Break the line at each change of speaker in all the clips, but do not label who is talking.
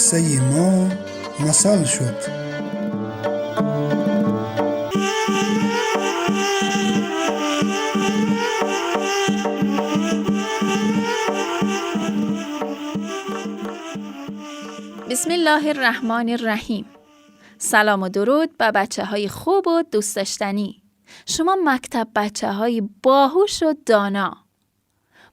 Қиссаи мо масал шуд.
بسم الله الرحمن الرحیم. سلام و درود به بچه های خوب و دوست داشتنی. شما مکتب بچه های باهوش و دانا.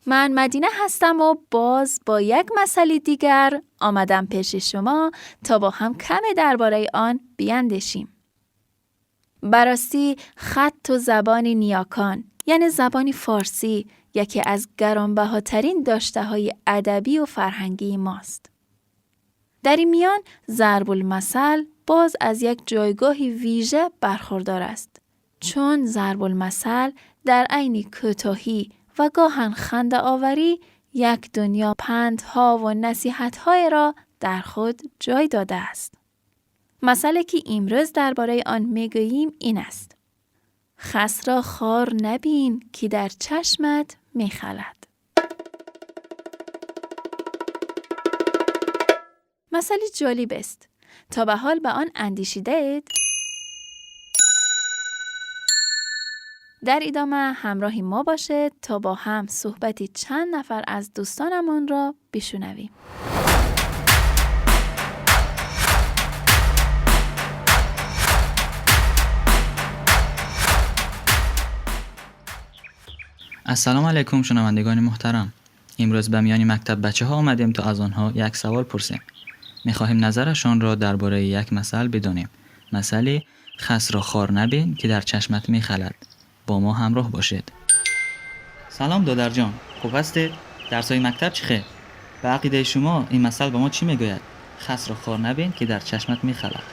من مدینه هستم و باز با یک مسئله دیگر آمدم پیش شما تا با هم کم درباره آن بیندیشیم. براستی خط و زبان نیاکان، یعنی زبان فارسی، یکی از گرانبهاترین داشته های ادبی و فرهنگی ماست. در این میان ضرب المثل باز از یک جایگاه ویژه برخوردار است، چون ضرب المثل در عین کوتاهی و گاهن خنده آوری یک دنیا پندها و نصیحت‌های را در خود جای داده است. مسئله که امروز درباره آن میگوییم این است: خس را خار نبین که در چشمت میخلد. مسئله جالب است. تا به حال به آن اندیشیده اید؟ در ادامه همراه ما باشید تا با هم صحبت چند نفر از دوستانمان را بشنویم.
السلام علیکم شنوندگان محترم. امروز به میان مکتب بچه ها آمدیم تا از آنها یک سوال پرسیم. میخواهیم نظرشان را درباره یک مسئله بدانیم. مسئله خس را خار نبین که در چشمت میخلد. با ما همراه باشید. سلام دادر جان، خوب هستید؟ درسای مکتب چی خیر؟ به عقیده شما این مسئله به ما چی میگوید؟ خس را خار نبین که در چشمت میخلد.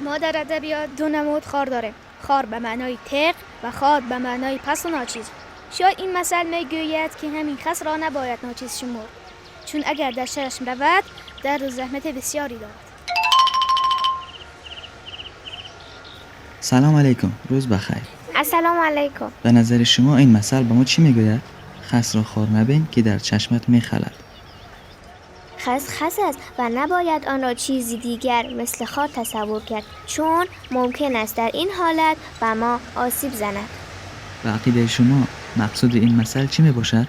ما در ادبیات دو نمود خار داریم: خار به معنای تق و خار به معنای پس و ناچیز. شاید این مسئله میگوید که همین خس را نباید ناچیز شمرد، چون اگر در چشم رود درد و زحمت بسیاری دارد.
سلام علیکم، روز بخیر.
السلام علیکم.
به نظر شما این مسئله به ما چی میگوید؟ خس را خار نبین که در چشمت میخلد.
خس خس است و نباید آن را چیزی دیگر مثل خار تصور کرد، چون ممکن است در این حالت به ما آسیب زند.
به عقیده شما مقصود این مسئله چی میباشد؟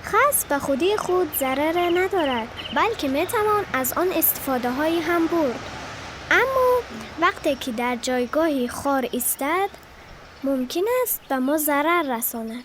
خس به خودی خود ضرر ندارد، بلکه میتوان از آن استفاده هایی هم برد. اما وقتی که در جایگاهی خار ایستد ممکن است به ما ضرر رساند.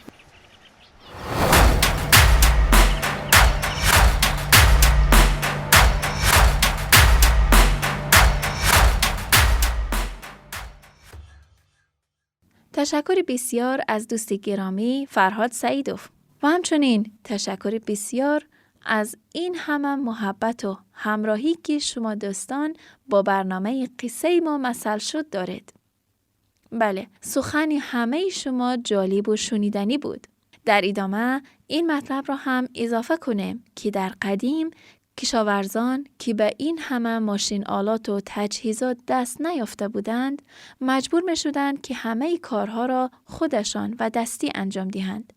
تشکر بسیار از دوست گرامی فرهاد سعیدوف و همچنین تشکر بسیار از این همه محبت و همراهی که شما دوستان با برنامه قصه ما مثل شد دارید. بله، سخن همه شما جالب و شنیدنی بود. در ادامه این مطلب را هم اضافه کنیم که در قدیم کشاورزان که به این همه ماشین آلات و تجهیزات دست نیافته بودند، مجبور می شدند که همه کارها را خودشان و دستی انجام دهند.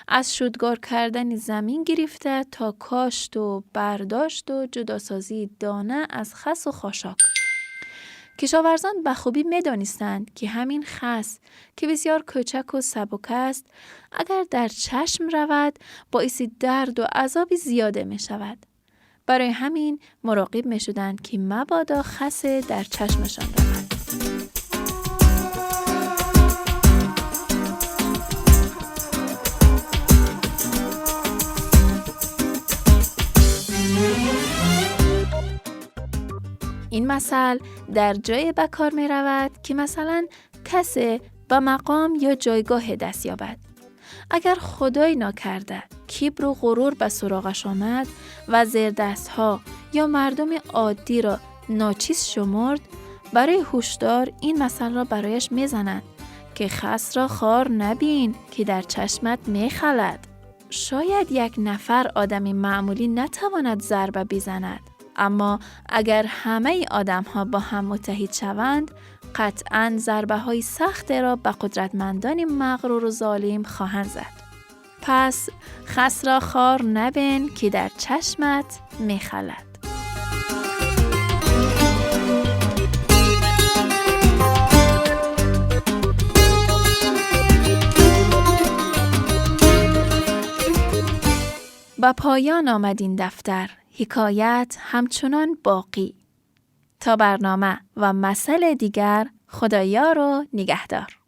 از شودگار کردن زمین گرفته تا کاشت و برداشت و جداسازی دانه از خس و خاشاک. کشاورزان به خوبی می دانستند که همین خس که بسیار کوچک و سبک است، اگر در چشم رود باعث درد و عذاب زیاده می شود. برای همین مراقب می شدند که مبادا خس در چشمشان رود. این مثل در جای به کار می رود که مثلا کسی به مقام یا جایگاه دست یابد. اگر خدای ناکرده کبر و غرور به سراغش آمد و زیردست ها یا مردم عادی را ناچیز شمرد، برای هوشدار این مثل را برایش می زنند که خس را خار نبین که در چشمت می خلد. شاید یک نفر آدم معمولی نتواند ضربه بزند، اما اگر همه آدم ها با هم متحد شوند، قطعاً ضربه های سخت را به قدرتمندان مغرور و ظالم خواهند زد. پس خس را خار نبین که در چشمت میخلد. به پایان آمد این دفتر، حکایت همچنان باقی. تا برنامه و مسئله دیگر، خدایا رو نگهدار.